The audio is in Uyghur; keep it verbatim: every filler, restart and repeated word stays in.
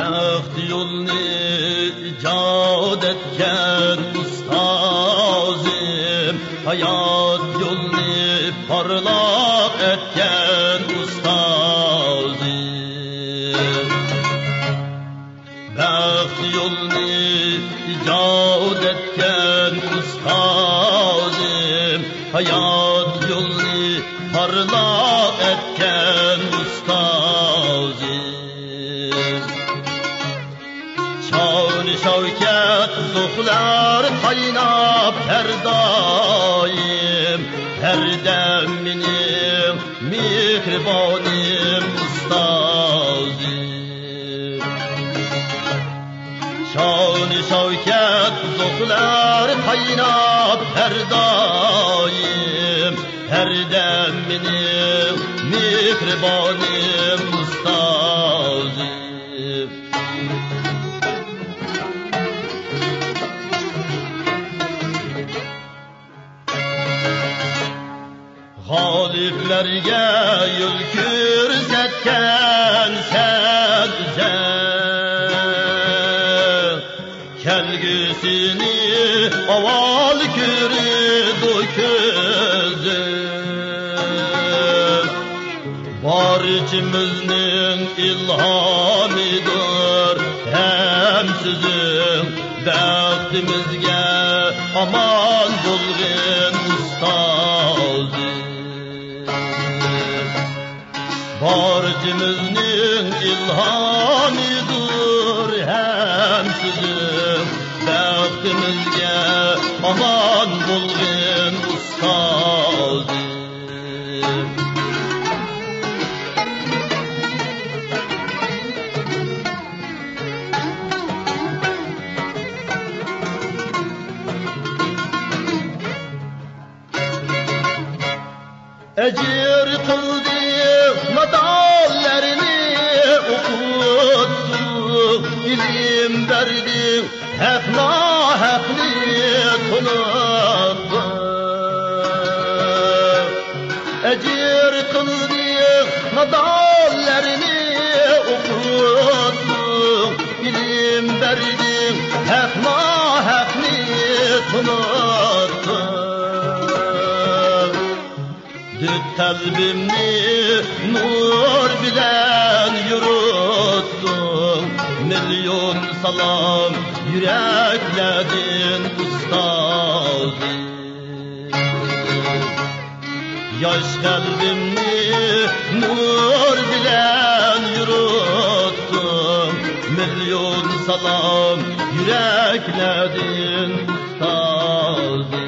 بەخت يولنى ئىجاد ئەتكەن ئۇستازىم، ھايات يولنى پارلاق ئەتكەن ئۇستازىم. بەخت يولنى ئىجاد ئەتكەن ئۇستازىم، ھايات يولنى پارلاق ئەتكەن ئۇستازىم. شان-شەۋكەت زوقلار قايناپ ھەر دائىم، ھەردەم مېنىڭ مېھرىبانىم ئۇستازىم. شان-شەۋكەت زوقلار قايناپ ھەر دائىم، ھەردەم مېنىڭ مېھرىبانىم ئۇستازىم. غالىپلەرگە يول كۆرسەتكەن سەن ئۆزۈڭ، كەلگۈسىنى ئاۋۋال كۆرىدۇ كۆزۈڭ. بارچىمىزنىڭ ئىلھامىدۇر ھەم سۆزۈڭ، بەختىمىزگە ئامان بولغىن ئۇستازىم. بارچىمىزنىڭ ئىلھامىدۇر ھەم سۆزۈڭ، بەختىمىزگە ئامان بولغىن ئۇستازىم. ئەجىر قىلدىڭ نادانلارنى ئوقۇتتۇڭ، ئىلىم بەردىڭ ھەق ناھەقنى تونۇتتۇڭ. ئەجىر قىلدىڭ نادانلارنى ئوقۇتتۇڭ، ئىلىم بەردىڭ ھەق ناھەقنى تونۇتتۇڭ. دۆت قەلبىمنى نۇر بىلەن يورۇتتۇڭ، مىليون سالام يۈرەكلەردىن ئۇستازىم. ياش قەلبىمنى نۇر بىلەن يورۇتتۇڭ، مىليون سالام يۈرەكلەردىن ئۇستازىم.